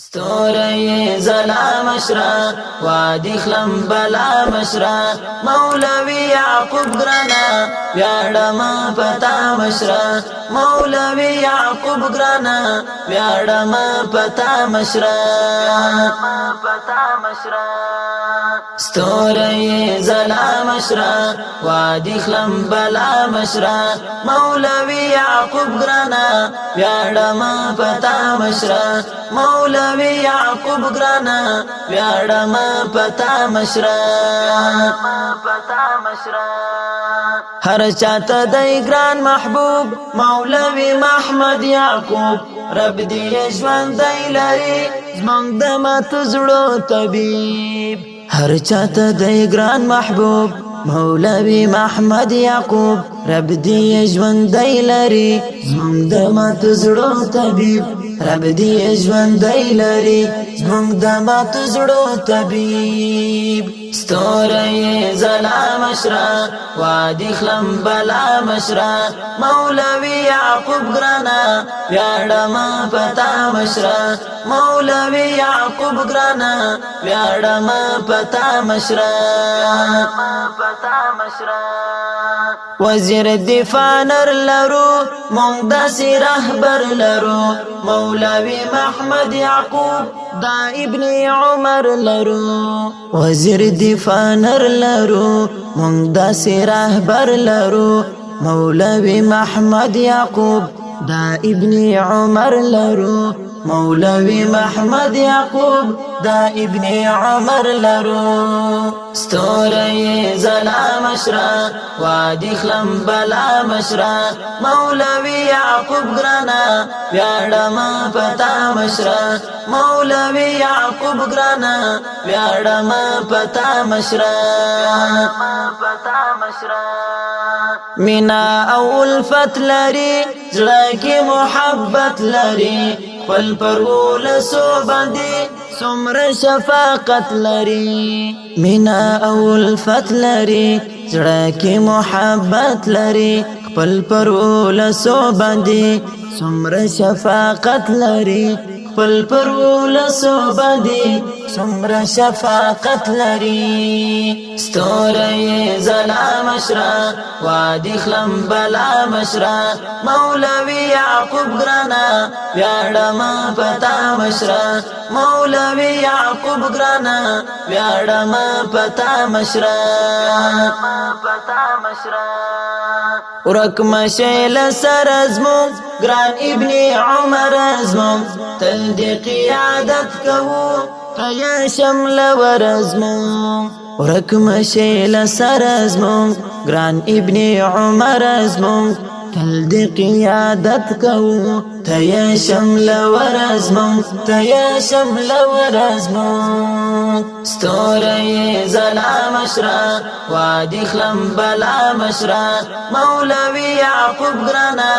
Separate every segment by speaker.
Speaker 1: ستوری زلا مشرا وادي خلم بلا مشرا، مولوی یعقوب ګرانا ویاړم پتا مشرا، مولوی یعقوب ګرانا ویاړم پتا مشرا، پتا مشرا. ستوری زلا مشرا وادي خلم بلا مشرا، مولوی یعقوب ګرانا ویاړم پتا مشرا، مولوی یعقوب ګرانا ویاړم پتا مشرا، پتا مشرا. هر چاته دی ګران محبوب مولوی محمد یعقوب، رب دې ژوند دی لري زمونږ د مات زړه طبیب. هر چاته دی ګران محبوب مولوی محمد یعقوب، رب دې ژوند دی لري زمونږ د مات زړه طبیب، رب دې ژوند دی لري زمونږ د مات زړه طبیب. ستوری زلا مشرا وادي خلم بلا مشرا، مولوی یعقوب ګرانا ویاړم پتا مشرا، مولوی یعقوب ګرانا ویاړم پتا مشرا، پتا مشرا. وزیر دفاع نر لرو مونږ داسې رهبر لرو، مولوی محمد یعقوب دا ابن عمر لرو. وزیر دفاع نر لرو مونږ داسې رهبر لرو، مولوی محمد یعقوب دا ابن عمر لرو، مولوی محمد یعقوب دا ابن عمر لرو. ستوری زلا مشرا وادي خلم بلا مشرا، مولوی یعقوب ګرانا ویاړم پتا مشرا، مولوی یعقوب ګرانا ویاړم پتا مشرا، پتا مشرا. مینا او الفت لري زړه کې محبت لري، خپل پر ولسو باندې څومره شفقت لري. مینا او الفت لري زړه کې محبت لري، خپل پر ولسو باندې څومره شفقت لري، خپل پر ولسو باندې څومره شفقت لري. ستوری زلا مشرا وادي خلم بلا مشرا، مولوی یعقوب ګرانا ویاړم پتا مشرا، مولوی یعقوب ګرانا ویاړم پتا مشرا، پتا مشرا. ورک مشیل سر زمو ګران ابن عمر زمو، تل دی قیادت کوو تیا شمل ورزمو. ورک مشیل سر زمو ګران ابن عمر زمو، تل دی قیادت کوو تیا شمل ورزمو، تیا شمل ورزمو. ستوری زلا مشرا وادي خلم بلا مشرا، مولوی یعقوب ګرانا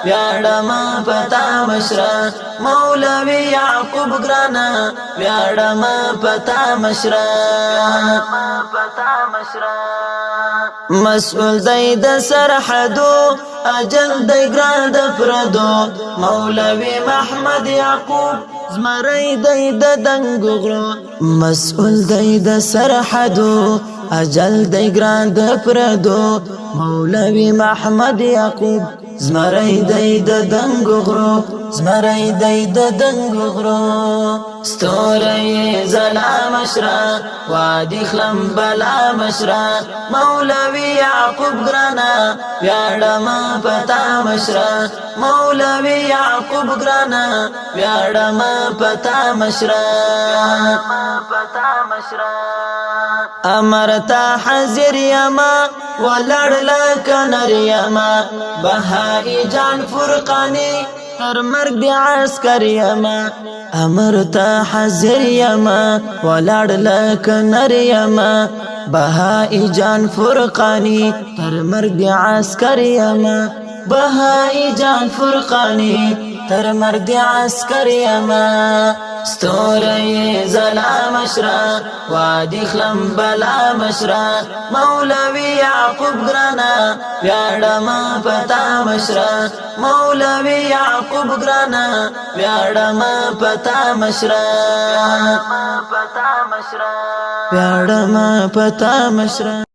Speaker 1: ویاړم پتا مشرا، مولوی یعقوب ګرانا ویاړم پتا مشرا، پتا مشرا. مسؤل دی د سرحدو اجل دی ګران د پردو، مولوی محمد یعقوب زمری دی د دنګ غرو. مسؤل دی د سرحدو اجل دی ګران د پردو، مولوی محمد یعقوب زمری دی د دنګ غرو، زمری دی د دنګ غرو. ستوری زلا مشرا وادي خلم بلا مشرا، مولوی یعقوب ګرانا ویاړم پتا مشرا، مولوی یعقوب ګرانا ویاړم پتا مشرا، پتا مشرا. امر ته حاضر یما ولاړ لکه نر یما، بهای جان فرقانی تر مرګ دی عسکر یما. امر ته حاضر یما ولاړ لکه نر یما، بهای جان فرقانی تر مرګ دی عسکر یما. بهای جان فرقانی، تر مرد عسکر یما. ستوری زلا مشرا، وادي خلم بلا مشرا، مولوی یعقوب ګرانا، ویاړم پتا مشرا. مولوی یعقوب ګرانا، ویاړم پتا مشرا، ویاړم پتا مشرا.